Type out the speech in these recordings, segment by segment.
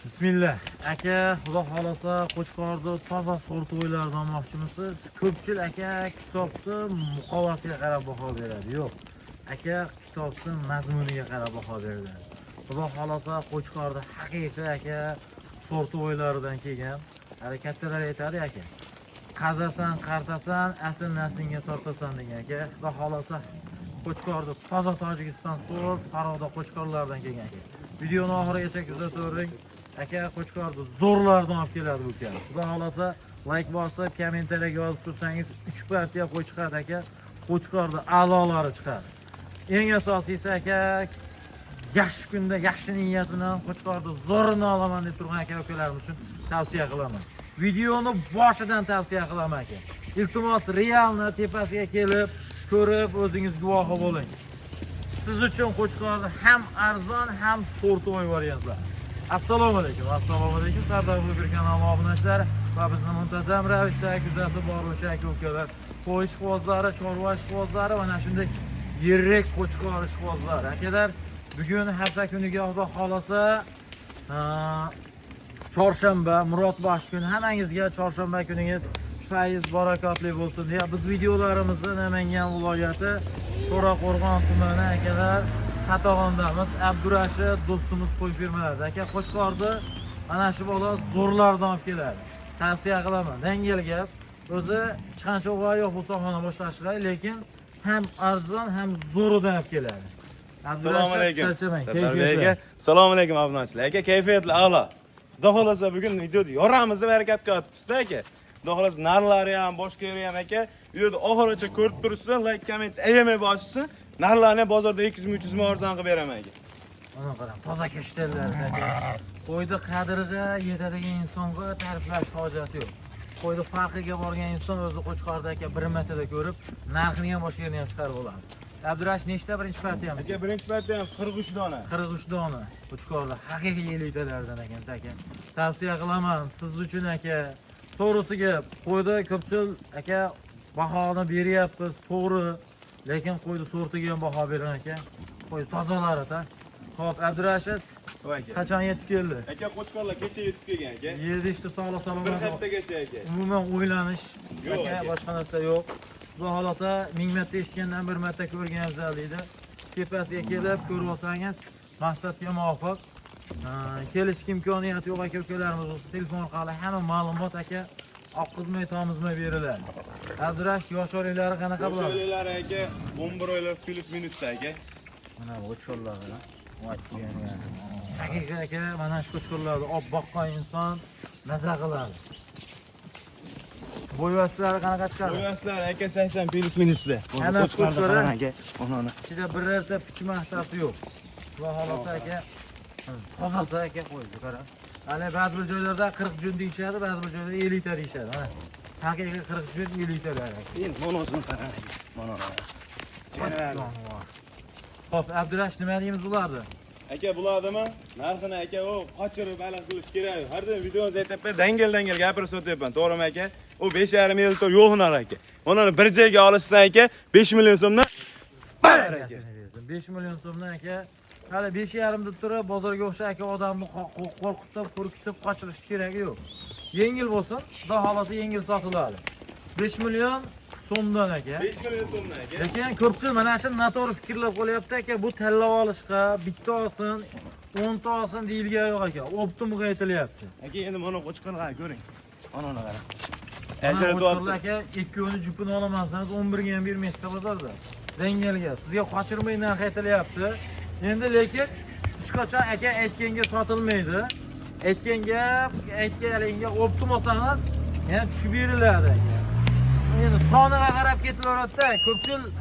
Bismillah. Aka, xudo xohlasa, Qo'chqorni toza сортовой laridan olmoqchimisiz? Ko'pchilik, aka, kitobni muqovasiga qarab baho beradi. Yo'q. Aka, kitobni mazmuniga qarab baho beriladi. Xudo xohlasa, Qo'chqorni haqiqiy, aka, сортовой laridan kelgan. Hali kattalar aytadi, aka. Qazasan, qartasan, asl naslingga tortasan degan, aka. Xudo xohlasa, Qo'chqorni toza Tojikiston sort, Farg'ona Qo'chqorlardan kelgan, aka. Videoni oxirigacha kuzatavering. Aka, Qo'chqorni zo'rlardan olib keladi bu aka. Xudo xohlasa, layk bosib, kommentariyaga yozib tursangiz, 3 partiya qo'y chiqadi, aka. Qo'chqorni a'lolari chiqadi. Eng asosiysi, aka, yaxshi kunda yaxshi niyat bilan Qo'chqorni zo'rini olaman deb turgan aka ukalarimiz uchun tavsiya qilaman. Videoni boshidan tavsiya qilaman, aka. Iltimos, реально tepasiga kelib, ko'rib, o'zingiz guvohi bo'ling. Siz uchun Qo'chqorni ham arzon, ham сортовой variantlar. Assalomu alaykum. Assalomu alaykum, Sardor Bloger kanali obunachilari va bizni muntazam ravishda kuzatib boruvchi aka ukalar. Qo'y ishqibozlari, chorva ishqibozlari va mana shunday yirik Qo'chqor ishqibozlari. Akalar, bugun hafta kuniga, Xudo xohlasa, chorshanba, Murod kuni. Hammangizga chorshanba kuningiz fayz barakotli bo'lsin deya biz videolarimizni Namangan viloyati, To'raqo'rg'on tumani, akalar, Qatag'ondamiz. Abdurashid do'stimiz qo'y fermalarida. Aka, Qo'chqorni mana shu bola zo'rlardan olib keladi. Tavsiya qilaman. Dangal gap. O'zi hech qancha o'g'ri yo'q bu sohani boshlashga, lekin ham arzon, ham zo'ridan olib keladi. Assalomu alaykum. Charchamang. Sardor Kayfiyatlar. aka. Assalomu alaykum, obunachilar. Aka, kayfiyatli a'lo. Xudo xohlasa, bugun videoda yoramiz deb harakat qilyapmiz-da, aka. Xudo xohlasa, narxlari ham, boshqa yeri ham, aka. Videoda oxirigacha ko'rib tursin, layk, komment ayamay bosishsin. Narxlarni ham bozorda 200 ming, 300 ming arzon qilib beraman, aka. Mana qarang, toza kashtanlar, aka. Qo'yni qadriga yetadigan insonga ta'riflash hojati yo'q. Qo'yni farqiga borgan inson o'zi Qo'chqorda, aka, bir martada ko'rib, narxini ham, boshqa yerini ham chiqarib oladi. Abdurash, nechta birinchi partiyamiz? Aka, birinchi partiyamiz 43 dona. 43 dona Qo'chqorlar haqiqiy elitalardan ekan, aka. Tavsiya qilaman siz uchun, aka. To'g'risiga, qo'yda ko'pchilik, aka, bahoni beryapmiz, to'g'ri, lekin qo'yni sortiga ham baho bering, aka. Qo'y tozalari-da. Xo'p, Abdurashid, Voy, aka. qachon yetib keldi? Aka, Qo'chqorlar kecha yetib kelgan, aka. Yedishdi sog'lik Bir salomat. haftagacha, aka. Umuman o'ylanish Yo'q, aka, aka. boshqa narsa yo'q. Xudo xohlasa, ming marta eshitgandan bir marta ko'rgan afzal deydi. Tepasiga kelib ko'rib olsangiz maqsadga muvofiq. Kelishga imkoniyati yo'q aka ukalarimiz bo'lsa, telefon orqali hamma ma'lumot, aka, oqqizmay tomizmay beriladi. Abdurashid, yosh oyliklari qanaqa Yosh bo'ladi? oyliklari, aka, 11 oylik плюс minusda, aka. Mana bu qo'chqorlar. Haqiqiy, aka, mana shu qo'chqorlarni olib boqqan inson maza qiladi. Bo'yvaslari qanaqa chiqadi? Bo'yvaslari, aka, 80 плюс minusda. Hammasi Qo'chqorni qo'chqor, qarang, aka. Ona. Ichida birorta pichmaxtasi yo'q. Xudo xohlasa, aka, tozada, aka, qo'ydi, qarang. Hali ba'zi bir joylarda 40 jun deyishadi, ba'zi bir joylarda 50 ta deyishadi. Mana. Haqiqiy 40 jun 50 talar, aka. Endi monosini qarang, aka. Mana. Jonivor. Xo'p, Abdurash, nima deymiz ularni? Aka, bulardimi? Narxini, aka, u qochirib aniq qilish kerak. Har doim videomizda aytyapman, dangal dangal gapirib sotyapman, to'g'rimi, aka? U 5,5 million yo'q narx, aka. Uni bir joyga olishsa, aka, 5 million so'mdan Barakasini bersin. 5 million so'mdan, aka. Hali 5,5 deb turib, bozorga o'xshab, aka, odamni qo'rqitib, qo'rqitib qochirishni keragi yo'q. Yengil bo'lsin, xudo xohlasa, yengil sotiladi. 5 million so'mdan, aka. 5 million so'mdan, aka. Lekin ko'pchilik mana shu noto'g'ri fikrlab qolyapti, aka. Bu tanlab olishga bitta olsin, 10 ta olsin deyilgani yo'q, aka. Оптом ga aytilyapti. Aka, endi mana qo'chqorlarni ko'ring. Mana uni qarang. Mana Ajratyapti. qo'chqorlar, aka, ikkovini jupini ololmasangiz 11 ga ham bermaydi bozorda. Dangal gap. Sizga qochirmay narx aytilyapti. Endi lekin hech qachon, aka, aytganga sotilmaydi. Aytgan gap, aytganingga оптом olsangiz, yana tushib beriladi, aka. Endi soniga qarab ketilaveradi-da. Ko'pchilik,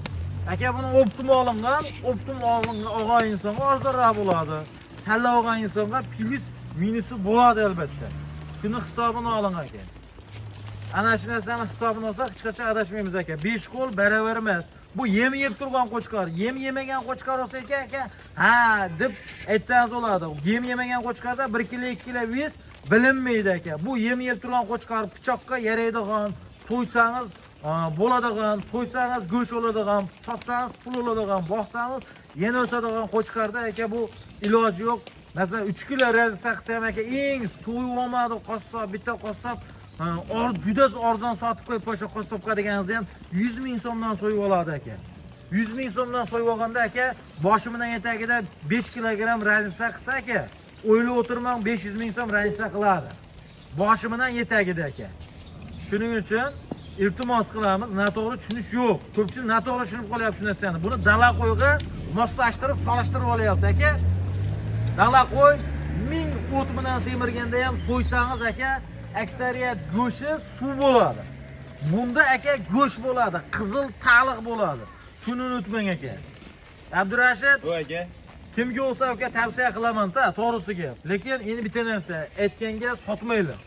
aka, buni оптом olingan, оптом olingan olgan insonga arzonroq bo'ladi. Tanlab olgan insonga plyus minusi bo'ladi albatta. Shuni hisobini oling, aka. Ana shu narsani hisobini olsak, hech qachon adashmaymiz, aka. 5 qo'l baravar emas. Bu yem yeb turgan qo'chqor, yem yemagan qo'chqor olsa ekan, aka, ha deb aytsangiz bo'ladi. Yem yemagan qo'chqorda 1 kilo, 2 kilo вес bilinmaydi, aka. Bu yem yeb turgan qo'chqor pichoqqa yaraydigan, so'ysangiz bo'ladigan, so'ysangiz go'sht oladigan, sotsangiz pul oladigan, boqsangiz yana o'sadigan qo'chqorda, aka, bu iloji yo'q. Masalan, 3 kilo разница qilsa ham aka, eng so'yib olmadi qassob, bitta qassob juda arzon sotib qo'yib o'sha qassobga deganingizni ham 100 ming so'mdan so'yib oladi aka. 100 ming so'mdan so'yib olganda aka, boshi bilan etagida 5 kilogramm разница qilsa aka, o'ylab o'tirmang, 500 ming so'm разница qiladi. Boshi bilan etagida aka. Shuning uchun iltimos qilamiz, noto'g'ri tushunish yo'q. Ko'pchilik noto'g'ri tushunib qolyapti shu narsani. Buni dala qo'yga moslashtirib, solishtirib olyapti aka. Dala qo'y ming o't bilan semirganda ham so'ysangiz aka, aksariyat go'shti suv bo'ladi. Bunda aka go'sht bo'ladi, qizil taliq bo'ladi. Shuni unutmang aka. Abdurashid, Bu aka. kimga bo'lsa aka tavsiya qilaman-da, to'g'risi gap. Lekin endi bitta narsa, aytganga sotmaylik.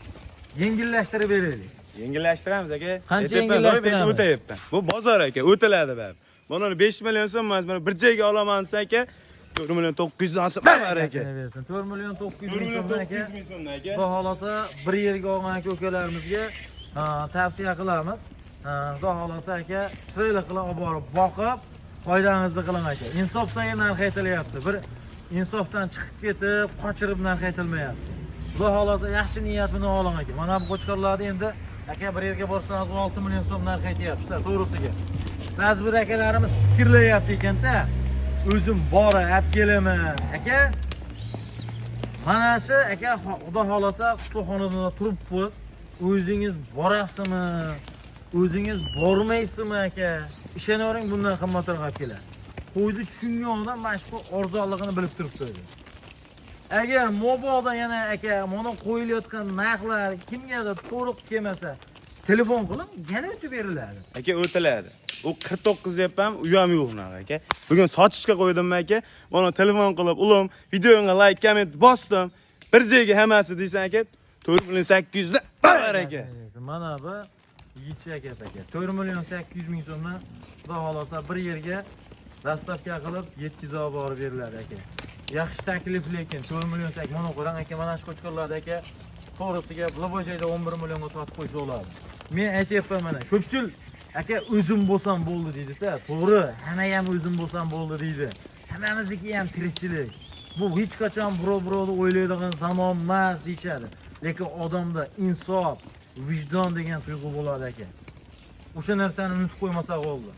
Yengillashtirib beraylik. Yengillashtiramiz aka. Qancha Aytyapman, yengillashtiramiz? O'tayapman. Bu bozor aka, o'tiladi baribir. Mana 5 million so'm emas, mana bir joyga olaman desa aka, 4 million 900 dan so'm bar aka. Bersin. 4 million 900 4 ming million so'mdan aka. 900 ming so'mdan aka. Xudo xohlasa bir yerga olgan aka ukalarimizga tavsiya qilamiz. Xudo xohlasa aka, chiroyli qilib olib borib boqib, foydangizni qiling aka. Insof sayin narx aytilyapti. Bir insofdan chiqib ketib, qochirib narx aytilmayapti. Xudo xohlasa yaxshi niyat bilan oling aka. Mana bu qo'chqorlarni endi aka bir yerga borsangiz 6 million so'm narx aytyapti-da, to'g'risiga. Ba'zi bir akalarimiz fikrlayapti ekanda, o'zim borib olib kelaman. Aka, mana shu aka, xudo xohlasa qutluxonada turibmiz. O'zingiz borasizmi? O'zingiz bormaysizmi aka? Ishonavering, bundan qimmatroq olib kelasiz. Qo'yni tushungan odam mana shu arzonligini bilib turibdi o'zi. Agar mobodo yana aka mana qo'yilayotgan narxlar kimgadir to'g'ri kelmasa, telefon qilib yana o'tib beriladi. Aka o'tiladi. U 49 deyapman, u ham yo'q unaqa aka. Bugun sotishga qo'ydim aka. Mana telefon qilib, "Ulim, videonga like, comment bosdim. Bir joyga hammasi" deysan aka, 4 million 800 da bar aka. Mana bu yigitcha aka aka. 4 million 800 ming so'mdan xudo xohlasa bir yerga доставка qilib yetkazib olib borib beriladi aka. Yaxshi taklif lekin 4 million 8 mana qarang aka, mana shu qo'chqorlarda aka, to'g'risiga любой joyda 11 millionga sotib qo'ysa bo'ladi. Men aytyapman mana, ko'pchilik aka o'zim bo'lsam bo'ldi deydi-da. To'g'ri, hamma ham o'zim bo'lsam bo'ldi deydi. Hammamizniki ham tirikchilik. Bu hech qachon birov birovni o'ylaydigan zamon emas deyishadi. Lekin odamda insof, vijdon degan tuyg'u bo'ladi aka. O'sha narsani unutib qo'ymasak bo'ldi.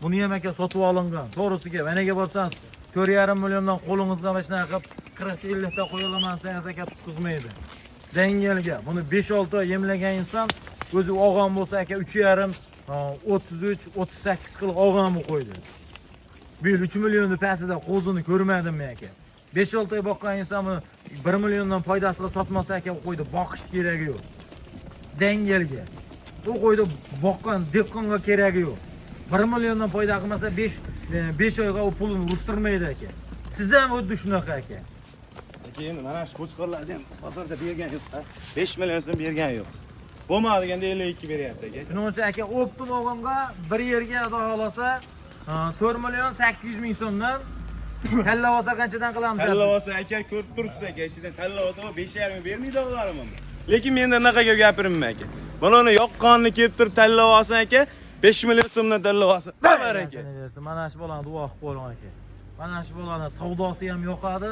Buni ham aka sotib olingan. To'g'risiga, managa borsangiz 4,5 milliondan qo'lingizga mana shunaqa qilib 40 50 ta qo'ya olaman desangiz aka tutqizmaydi. Dangalga buni 5-6 oy yemlagan inson o'zi olgan bo'lsa aka 3,5, 33, 38 qilib olgan bu qo'ydi. Bu yil 3 millionni pastida qo'zini ko'rmadim men aka. 5-6 oy boqqan inson buni 1 milliondan foydasiga sotmasa aka, u qo'yni boqish keragi yo'q. Dangalga. U qo'yni boqqan dehqonga keragi yo'q. 1 milliondan foyda qilmasa 5 oyga u pulini urushtirmaydi aka. Siz ham xuddi shunaqa aka. Aka, endi mana shu qo'chqorlarni ham bozorda bergan yo'q. 5 million so'm bergan yo'q. Bo'lmadi deganda 52 beryapti aka. Shuning uchun aka оптом olganga bir yerga xudo xohlasa 4 million 800 ming so'mdan tanlab olsa qanchadan qilamiz? Tanlab olsa aka, ko'rib turibsiz aka, ichidan tanlab olsa 5,5 bermaydi og'larim. Lekin menda anaqa gap gapirmayman aka. Mana uni yoqqonni kelib turib tanlab olsa aka, 5 million so'mdan tanlab olsa, bar aka. Bersin. Mana shu bolani duo qilib qo'ying aka. Mana shu bolani savdosi ham yoqadi,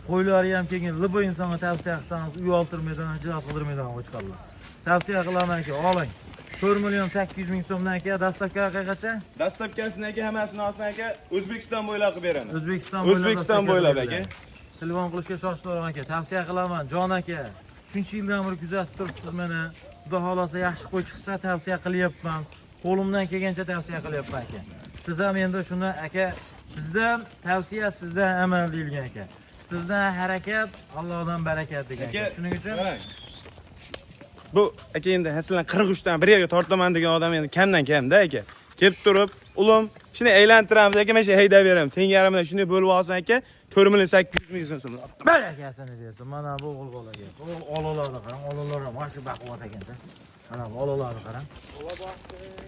qo'ylari ham keyin любой insonga tavsiya qilsangiz uyaltirmaydigan, xijolat qildirmaydigan qo'chqorlar. Tavsiya qilaman aka, oling. 4 million 800 ming so'mdan aka, доставка qancha? Доставка sini aka hammasini olsang aka, O'zbekiston bo'ylab qilib beraman. O'zbekiston O'zbekiston bo'ylab aka. Telefon qilishga shoshilmang aka. Tavsiya qilaman, jon aka. Shuncha yildan beri kuzatib turibsiz meni. Xudo xohlasa yaxshi qo'y chiqsa tavsiya qilyapman. Qo'limdan kelgancha tavsiya qilyapman aka. Siz ham endi shuni aka, bizdan tavsiya, sizdan amal deyilgan aka. Sizdan harakat, Allohdan barakat degan Aka, aka. Shuning uchun qarang. Bu aka endi masalan 43 dan bir yerga tortaman degan odam endi kamdan kamda aka. Kelib turib, ulim, shuni aylantiramiz aka, mana shu haydab beraman. Teng yarmidan shunday bo'lib olsin aka, 4 million 800 ming so'm. Barakasini bersin. Mana bu o'g'il bolaga. Bu olalarni qarang, olalar ham mana shu baquvvat ekanda. Mana bu olalarni qarang.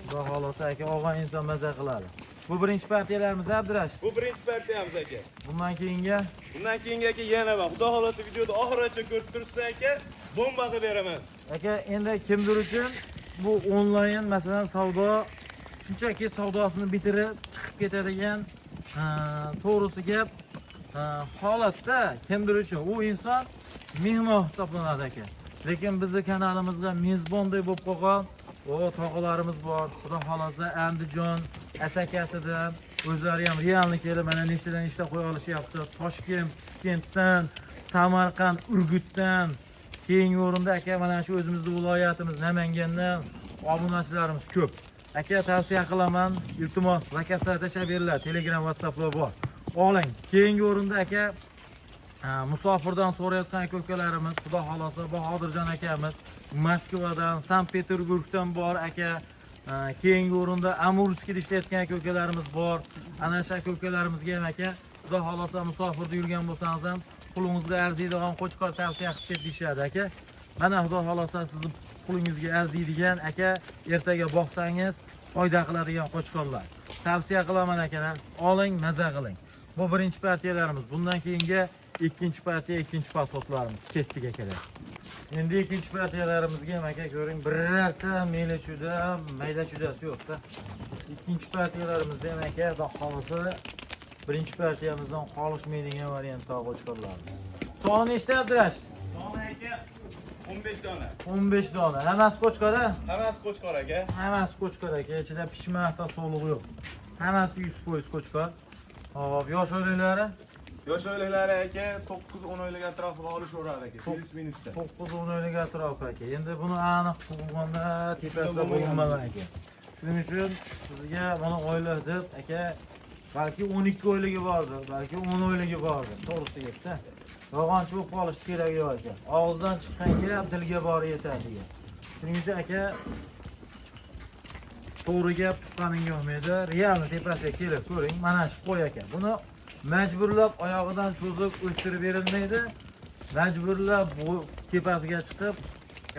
Xudo xohlasa aka, olgan inson maza qiladi. Bu birinchi partiyalarimiz, Abdurashid. Bu birinchi partiyamiz aka. Bundan keyingi Bundan keyingi aka yana bor. Xudo xohlasa videoda oxirigacha ko'rib tursa aka, bomba qilib beraman. Aka, endi kimdir uchun bu onlayn masalan savdo shunchaki savdosini bitirib chiqib ketadigan, to'g'risi gap. Holatda kimdir uchun u inson mehmon hisoblanadi aka. Lekin bizni kanalimizga mezbonday bo'lib qolgan o tog'alarimiz bor. Xudo xolasa Andijon, Asakasidan o'zlari ham realni kelib mana nechtadan nechta qo'ya olishyapti. Toshkent, Piskentdan, Samarqand, Urgutdan, keyingi o'rinda aka mana shu o'zimizni viloyatimiz Namangandan obunachilarimiz ko'p. Aka tavsiya qilaman, iltimos, lokatsiya tashlab beringlar, Telegram, WhatsApplar bor. Oling. Keyingi o'rinda aka musofirdan so'rayotgan aka ukalarimiz, Xudo xolasa Bahodirjon akamiz Moskvadan, Sankt-Peterburgdan bor aka. Keyingi o'rinda Amurskida ishlayotgan aka ukalarimiz bor. Ana shu aka ukalarimizga ham aka, Xudo xolasa musofirda yurgan bo'lsangiz ham pulingizga arziydigan qo'chqor tavsiya qilib ket deyishadi aka. Mana Xudo xolasa sizni pulingizga arziydigan aka, ertaga boqsangiz foyda qiladigan qo'chqorlar. Tavsiya qilaman akalar, oling, maza qiling. Bu birinchi partiyalarimiz. Bundan keyingi ikkinchi partiya, ikkinchi подход larimiz. Ketdik akalar. Endi ikkinchi partiyalarimizga ham aka ko'ring, birorta meli chuda, mayda chudasi yo'q-da. Ikkinchi partiyalarimizda ham aka, Xudo xolasa birinchi partiyamizdan qolishmaydigan variantda qo'chqorlarimiz. Soni nechta, Abdurashid? Soni aka 15 dona. 15 dona. Hammasi qo'chqor a? Hammasi qo'chqor aka. Hammasi qo'chqor aka, ichida pichmaqda so'lig'i yo'q. Hammasi 100% qo'chqor. Hop, yosh o'yliklari? Yosh oyliklari aka 9-10 oylik atrofiga olishaveradi aka. Плюс минус da. 9-10 oylik atrofi aka. Endi buni aniq tug'ilganda tepasida bo'lmagan aka. Shuning uchun sizga buni oylik deb aka, balki 12 oyligi bordir, balki 10 oyligi bordir. To'g'risi gapda. Yolg'onchi bo'lib qolish keragi yo'q aka. Og'izdan chiqqan gap dilga borib yetadi degan. Shuning uchun aka to'g'ri gap tuqqaningga olmaydi. Realni tepasiga kelib ko'ring. Mana shu qo'y aka. Buni majburlab oyog'idan cho'zib o'stirib berilmaydi. Majburlab bu tepasiga chiqib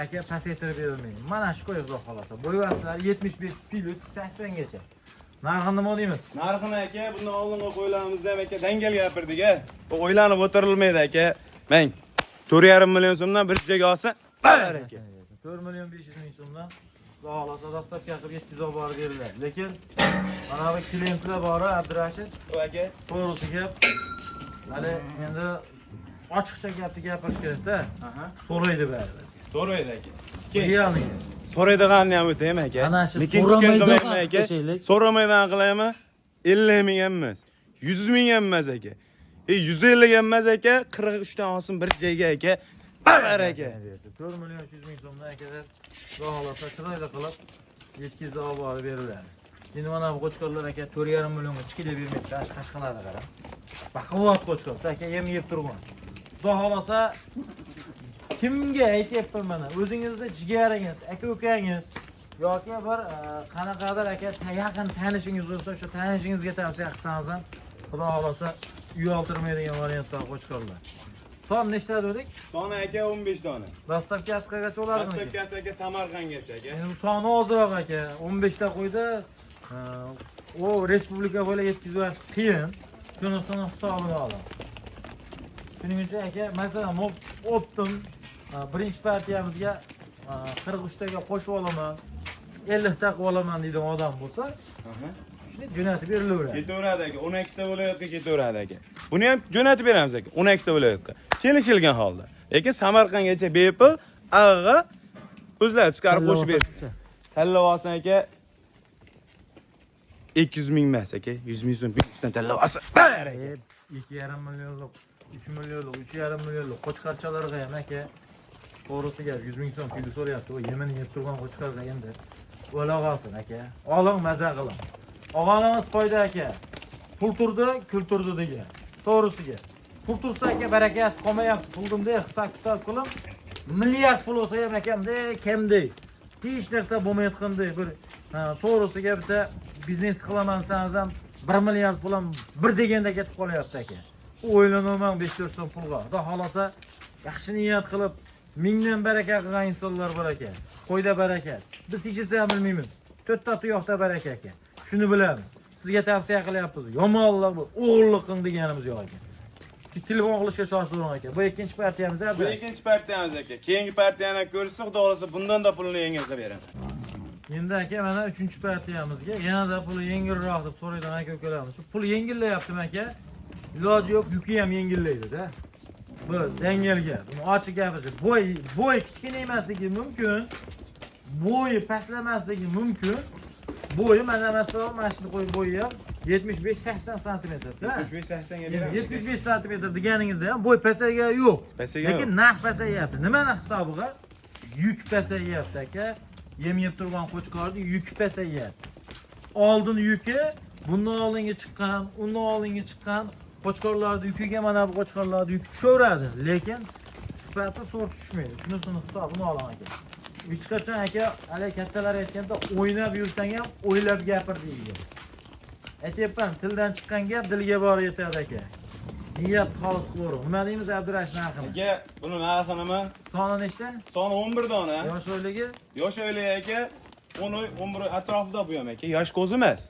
aka pasaytirib berilmaydi. Mana shu qo'y xudo xolasa. Bo'yvaslari 75 плюс 80 gacha. Narxini nima deymiz? Narxini aka bundan oldingi qo'ylarimizda ham aka dangal gapirdik a. Bu o'ylanib o'tirilmaydi aka. Mang 4,5 million so'mdan bir joyga olsa bar aka. 4 million 500 ming so'mdan xudo xohlasa доставка qilib yetkazib olib borib beriladi. Lekin mana bu klientlar bor, Abdurashid, Bu aka to'g'risi gap. Hali endi ochiqcha gapni gapirish kerak-da. Aha. So'raydi baribir. So'raydi aka. Keyin Realniy. so'raydiganni ham o'taymi aka? Ana shu Lekin so'ramaydigan chicken qilmayman aka. tashlaylik. So'ramaydigan qilaymi? 50 ming ham emas. 100 ming ham emas aka. 150 ham emas aka. 43 dan olsin bir joyga aka. Bar aka. 4 million 300 ming so'mdan akalar xudo xohlasa chiroyli qilib yetkazib olib borib beriladi. Endi mana bu qo'chqorlar aka 4,5 millionga chiqib bermaydi. Shu qashqalarni qarang. Baquvvat qo'chqor, aka yem yeb turgan. Xudo xohlasa kimga aytyapman mana, o'zingizni jigaringiz, aka ukangiz yoki bir qanaqadir aka yaqin tanishingiz bo'lsa, o'sha tanishingizga tavsiya qilsangiz ham xudo xohlasa uyaltirmaydigan variantlar qo'chqorlar. Son nechta dedik? Soni aka 15 dona. Доставка si qayergacha bo'ladimi? Доставка si aka Samarqandgacha aka. Endi bu soni ozroq aka. 15 ta qo'yda u respublika bo'ylab yetkazib yuborish qiyin. Shunisini hisobini olin. Shuning uchun aka, masalan, оптом birinchi partiyamizga 43 taga qo'shib olaman, 50 ta qilib olaman deydigan odam bo'lsa, shuni jo'natib berilaveradi. Ketaveradi aka. 12 ta viloyatga ketaveradi aka. Buni ham jo'natib beramiz aka. 12 ta viloyatga. Kelishilgan holda. Lekin Samarqandgacha bepul, ag'ag'a o'zlari chiqarib qo'shib beradi. Tanlab olsin aka. 200 ming emas aka. 100 ming so'm plyusdan tanlab olsin. Bar aka. 2,5 millionlik, 3 millionlik, 3,5 millionlik qo'chqorchalarga ham aka to'g'risi gap 100 ming so'm pul so'rayapti. U yemini yeb turgan qo'chqorga endi o'la qolsin aka. Oling, maza qiling. Og'animiz qo'ydi aka. Pul turdi, kul turdi degan. To'g'risi gap. Pul tursa aka barakasi qolmayapti. Pulni hisob kitob qilib, milliard pul bo'lsa ham akamda kamday. Hech narsa bo'lmayotgandek bir to'g'risiga bitta biznes qilaman desangiz ham 1 milliard pul ham bir deganda ketib qolyapti aka. O'ylanolmang 5-4 so'm pulga. Xudo xohlasa yaxshi niyat qilib mingdan baraka qilgan insonlar bor aka. Qo'yda baraka. Biz hech narsa ham bilmaymiz. To'rtta tuyoqda baraka aka. Shuni bilamiz. Sizga tavsiya qilyapmiz. Yomonlik bu, o'g'irlik qiling deganimiz yo'q aka. Telefon qilishga shoshiling aka. Bu ikkinchi partiyamiz. Bu ikkinchi partiyamiz aka. Keyingi partiyani ko'rsa, xudo xohlasa bundan da pulini yengil qilib beraman. Endi aka mana uchinchi partiyamizga yanada puli yengilroq deb so'raydigan aka ukalarimiz. Shu pul yengillayaptimi aka? Iloji yo'q, yuki ham yengillaydi-da. Bu dangalga, buni ochiq gapirish. Bo'y kichkina emasligi mumkin. Bo'yi pastlamasligi mumkin. Bo'yi mana masalan mana shuni qo'yib bo'yi ham 75-80 santimetrda. 75-80 ga beramiz. 75 santimetr deganingizda ham bo'y pasaygan yo'q. Pasaygan Lekin yo'q. narx pasayyapti. Nimani hisobiga? Yuk pasayyapti aka. Yem yeb turgan qo'chqorni yuki pasayyapti. Oldin yuki bundan oldingi chiqqan, undan oldingi chiqqan qo'chqorlarni yukiga mana bu qo'chqorlarni yuki tushaveradi, lekin sifati so'r tushmaydi. Shunisini hisobini olaman aka. Hech qachon aka, hali kattalar aytganda o'ynab yursang ham o'ylab gapir deydi. Aytyapman, tildan chiqqan gap dilga borib yetadi aka. Niyat xolis qilavering. Nima deymiz Abdurash narxini? Aka, buni narxi nima? Soni nechta? Soni 11 dona. Yosh oyligi? Yosh oyligi aka 10 oy, 11 oy atrofida bu ham aka. Yosh qo'zi emas.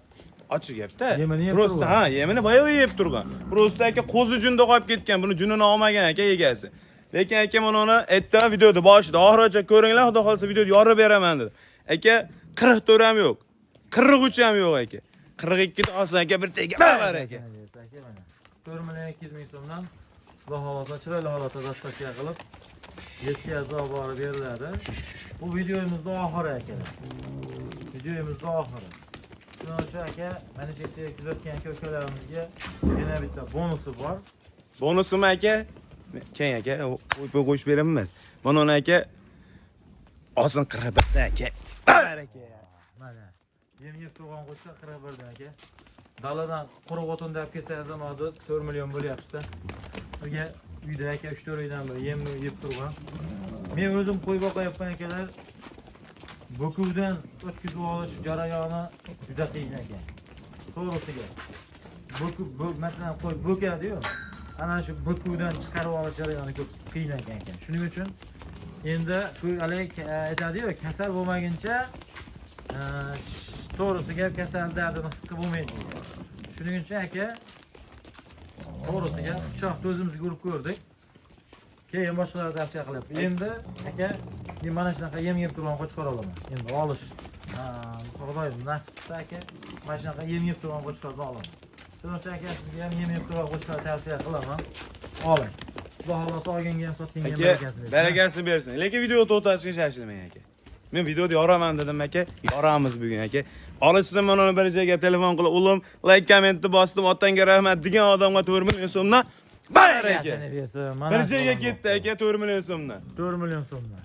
Ochiq gapda. Yemini yeb Prosta turgan. ha, yemini boyag'i yeb turgan. Prosta aka qo'zi junida qolib ketgan. Buni junini olmagan aka egasi. Lekin aka mana uni aytdim videoda boshida oxirigacha ko'ringlar, xudo xolasa videoda yorib beraman dedi. Aka 44 ham yo'q. 43 ham yo'q aka. 42 da olsin aka bir cheka babar aka. Aka mana. 4 million 200 ming so'mdan xudo xohlasa chiroyli holatda dostavka qilib yetkazib olib borib beriladi. Bu videomizda oxiri akalar. Videomizda oxiri. Shuning uchun aka, mana chetda kuzatgan aka ukalarimizga yana bitta bonusi bor. Bonusimi aka? Keyin aka, qo'yib qo'yib beraman emas. Mana uni aka olsin 41 da aka. Babar aka. Mana. Yem yeb turgan qo'chqor 41 dan aka. Daladan quruq o'tin deb kelsangiz ham hozir 4 million bo'lyapti. Sizga uyda aka 3-4 uydan bir yem yeb turgan. Men o'zim qo'y boqayapman akalar. Bo'kuvdan o'tkazib olish jarayoni juda qiyin ekan. To'g'risiga. Bo'kuv, masalan, qo'y bo'kadi-yu. Ana shu bo'kuvdan chiqarib olish jarayoni ko'p qiyin ekan. Shuning uchun endi shu haligi aytadi-yu, kasal bo'lmaguncha to'g'risi gap kasal dardini his qilib bo'lmaydi. Shuning uchun aka to'g'risi gap pichoqni o'zimizga urib ko'rdik. Keyin boshqalarga tavsiya qilyapti. Endi aka men mana shunaqa yem yeb turgan qo'chqor olaman. Endi olish. Xudoyim nasib qilsa aka mana shunaqa yem yeb turgan qo'chqorni olaman. Shuning uchun aka sizga ham yem yeb turgan qo'chqor tavsiya qilaman. Oling. Xudo xohlasa olganga ham sotganga ham Aka, barakasini bersin. barakasini bersin. Lekin video to'xtatishga shoshilmang aka. Men videoda yoraman dedim aka, yoramiz bugun aka. Olishsin mana uni bir joyga telefon qilib, o'g'lim, like kommentni bosdim, otangga rahmat degan odamga 4 million so'mdan barak aka. Barakasini bersin. Mana Bir joyga shu ketdi aka 4 million so'mdan. 4 million so'mdan.